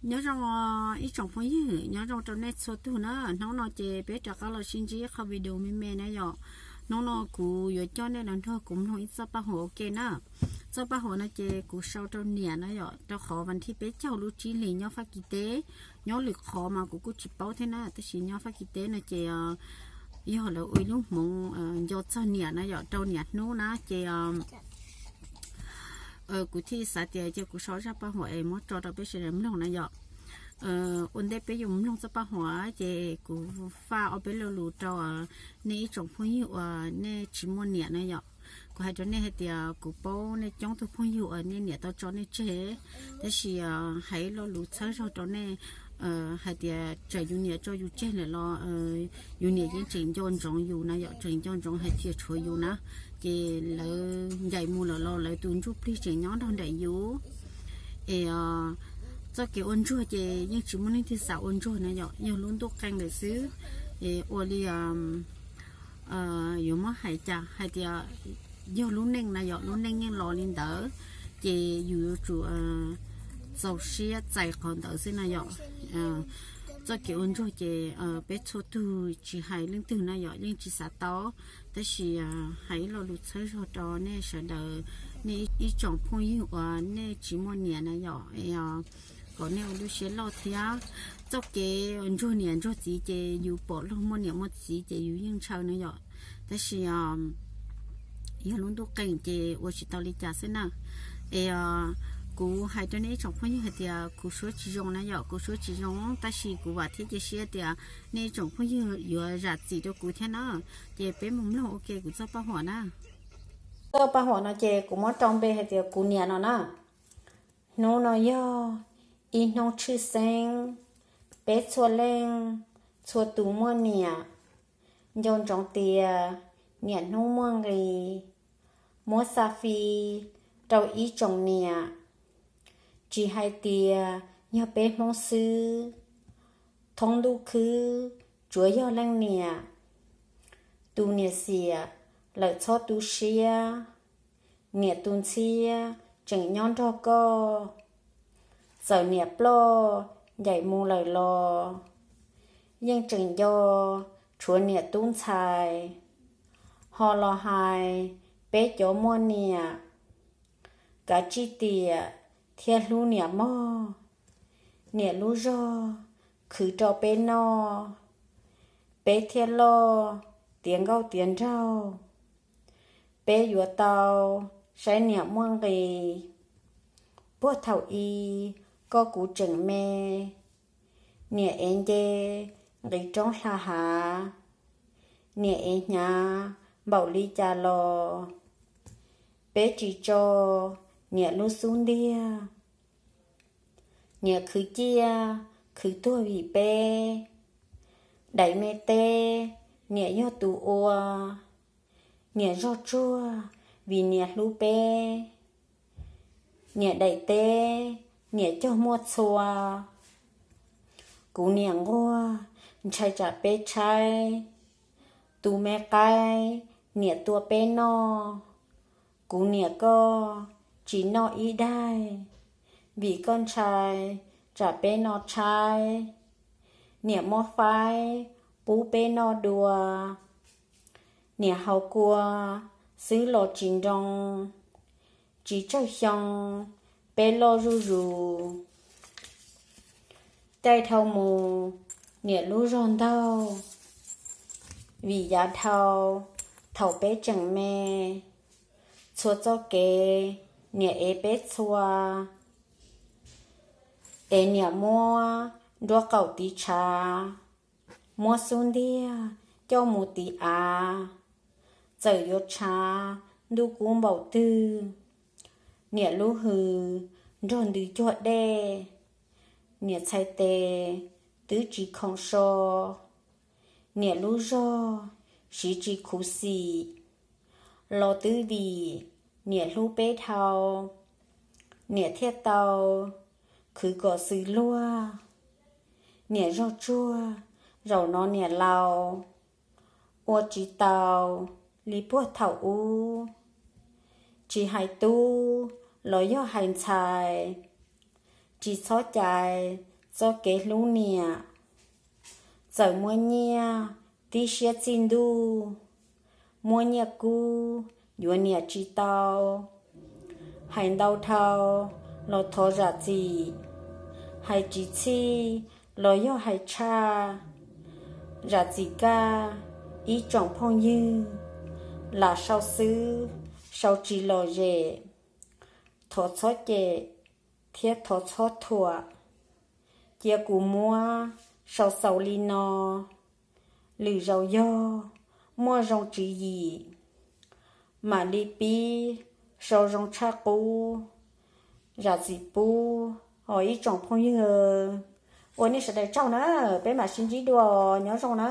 Nyob zoo ib tsoom phooj ywg, nyob zoo rau nej txhua tug na. Hnub no ces peb rov qab los sib ntsib qhov video me me na yom. Hnub no kuv yuav coj nej los nrog kuv mloog ib txoj paj huam ua ke na. Txoj paj huam no ces kuv sau rau niam na yom, rau qhov vas thib peb caug lub tsib hlis nyob Fab Kis teb. Nyob lwm qhov mas kuv kuj tsis paub thiab na, tab sis nyob Fab Kis teb no ces yog lawv ua ib lub hmoov nco txog niam na yom, rau niam hnub na ces kuv thiaj xav tias cia kuv sau zaj paj huam es muab tso rau peb sawv daws mloog na yom. Ua ntej peb yuav mloog txoj paj huam ces kuv faj ob peb lo lus rau nej ib tsoom phooj ywg uas nej tsis muaj niam na yom. Kuv hais rau nej hais tias kuv paub nej coob tug phooj ywg uas nej niam tau tso nej tseg, tab sis hais lo lus txhawb zog rau nej hais tias txawm yus niam tso yus tseg lawm los yus niam yeej tseem nco ntsoov yus na yom, tseem nco ntsoov hais tias tshuav yus na, ces lawv ncaim mus lawm los lawv tus ntsuj plig tseem nyob nrog nraim yus. Es txoj kev ua ntsuag ces yeej tsis muaj leej twg xav ua ntsuag na yom, yog lub ntuj qeej lawm xwb. Es ua li yuav muab hais cas hais tias yog lub neej na yom, lub neej yeej los li ntawd, ces yus yuav tsum txaus siab txais qhov ntawd xwb na yom. Txoj kev ua ntsuag ces peb txhua tug tsis hais leej twg na yom, yeej tsis xav tau, tab sis hais ib lo lus txhawb zog rau nej sawv daws, nej ib tsoom phooj ywg uas nej tsis muaj niam na yom, kom nej ua lub siab loj thiab. Txoj kev ntsuag niam ntsuag txiv ces yus pom luag muaj niam muaj txiv ces yus yeej ntshaw na yom, tab sis yog lub ntuj qeej ces ua tsis tau li cas xwb na. Es kuv hais rau nej ib tsoom phooj ywg hais tias kuv suab tsis zoo na yom, kuv suab tsis zoo, tab sis kuv vam thiab cia siab tias nej ib tsoom phooj ywg yuav zam txim rau kuv thiab na. Ces peb mus mloog ua ke kuv txoj paj huam na. Txoj paj huam no ces kuv muab rau npe hais tias kuv niam no na. Hnub no yog ib hnub tshwj xeeb, peb txhua leej txhua tus muaj niam, nco ntsoov tias niam hnub muaj nqis, muab xa fi rau ib tsoom niam. Tsis hais tias yog peb Hmoob xwb, thoob ntuj khwb tsuav yog leej niam. Tus niam xiam lawm txhob tu siab, niam tus ntxhiab tseem nyob nrog koj. Txawm niam ploj ncaim mus lawm los, yeej tseem nco tshuav niam tub ntxhais. Ho los hais peb cov muaj niam, kav tsij tiam thiab hlub niam mog. Niam lub zog khwv rau peb noj, peb thiaj loj tiav nkauj tiav nraug. Peb yuav tau saib niam muaj nqis, puag thaum i koj kuv tseem me. Niam ev nce nqis roob hla hav, niam ev hnyav npaum li cas los, peb tsis tso niam lub xub ntiag. Niam khwv ciaj khwv tuag vim peb, daim me teb niam yog tus ua. Niam zog tsuag vim niam hlub peb, niam daim teb niam cog muaj txhua. Kuv niam nquag ntshai tsam peb tshaib, tus me qaib niam tua peb noj. Kuv niam koj tsis noj ib daig, vim koj ntshai tsam peb noj tshaib. Niam muab faib pub peb noj dua, niam haus kua xwb los tsis nroo. Tsis tsawg xyoo peb loj zuj zus, caij dhau mus niam lub zog ntaug. Vim yav dhau thaum peb tseem me, txhua txoj kev niam ev peb txhua. Es niam muab nruab qaum tiv tshav, muab xub ntiag coj mus tiv av. Txawm yuav tshav ntuj kub npaum twg, niam lub hws nrog ntws cuag dej. Niam txhais tes twb tsis khoom so, niam lub zog siv tsis khuv xim. Los twb vim niam hlub peb dhau, niam thiaj tau khwv kom xws luag. Niam zog tsuag zaum no niam laus, ua tsis tau li puag thaum ub. Tsis hais tub los yog hais ntxhais, tsis txhob cais Txoj kev hlub niam, txawm muaj nyiaj tib siab txij ntuj, muaj nyiaj kub yuav niam tsis tau. Hais ntau dhau los thov zam txim, hais tsis txhij los yog hais tshaj. Zam txim kaj ib tsoom phooj ywg, lam sau xwb, sau tsis lom zem. Thov txhob cem thiab thov txhob thuam, cia kuv muab sau xaus li no. Lwm zaus yog muaj zoo tswv yim, mam li pib sau zoo tshaj qub. Zam txim pub os ib tsoom phooj ywg. Ua nej sawv daws tsaug na, peb mam sib ntsib dua, nyob zoo na.